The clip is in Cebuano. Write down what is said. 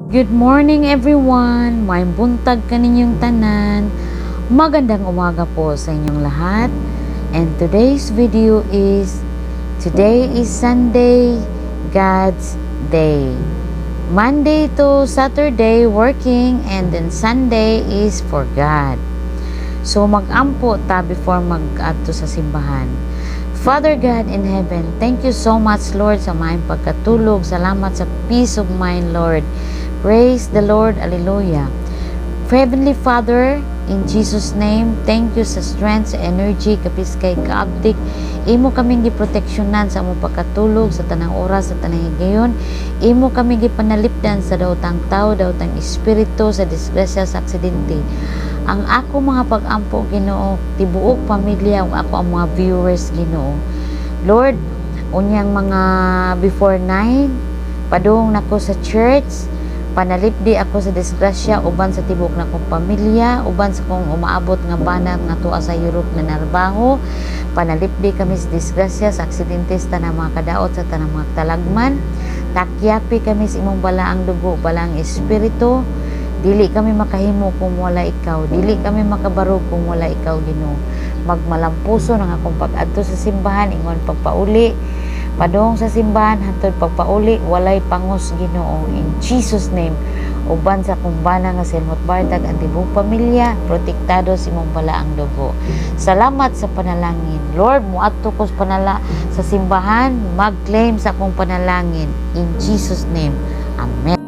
Good morning, everyone! Maayong buntag kaninyong tanan. Magandang umaga po sa inyong lahat. And today's video is, today is Sunday, God's Day. Monday to Saturday working and then Sunday is for God. So mag-ampo ta before mag-adto sa simbahan. Father God in heaven, thank you so much, Lord, sa maayong pagkatulog. Salamat sa peace of mind, Lord. Praise the Lord. Hallelujah. Heavenly Father, in Jesus' name, thank you sa strength, sa energy, kapis kay kaabdik. Imo kaming giproteksyonan sa among pagkatulog, sa tanang oras, sa tanang higayon. Imo kami gipanalipdan sa daotang tao, daotang espiritu, sa disgrasya, sa aksidente. Ang ako mga pag-ampo, Ginoo, tibuok pamilya ug ako ang mga viewers, Ginoo. Lord, unyang mga before 9, padung nako sa church, panalipdi ako sa disgrasya uban sa tibuok nakong pamilya, uban sa kong umaabot nga bana nga tuwa sa Europe na narbaho. Panalipdi kami sa disgrasya, sa aksidente, sa tanang mga kadaot, sa tanang mga talagman. Takyapi kami sa imong balaang dugo, balaang espiritu. Dili kami makahimo kung wala ikaw. Dili kami makabarog kung wala ikaw, Ginoo. Magmalampuso ng akong pag-adto sa simbahan, ingon pagpauli. Padung sa simbahan, hantod pagpauli, walay pangos, Ginoo. In Jesus' name, uban sa akong bana nga si Helmut Bartag, ang tibuok pamilya, protektado sa imong balaang dugo. Salamat sa panalangin. Lord, muadto ko sa panala sa simbahan, mag-claim sa akong panalangin. In Jesus' name. Amen.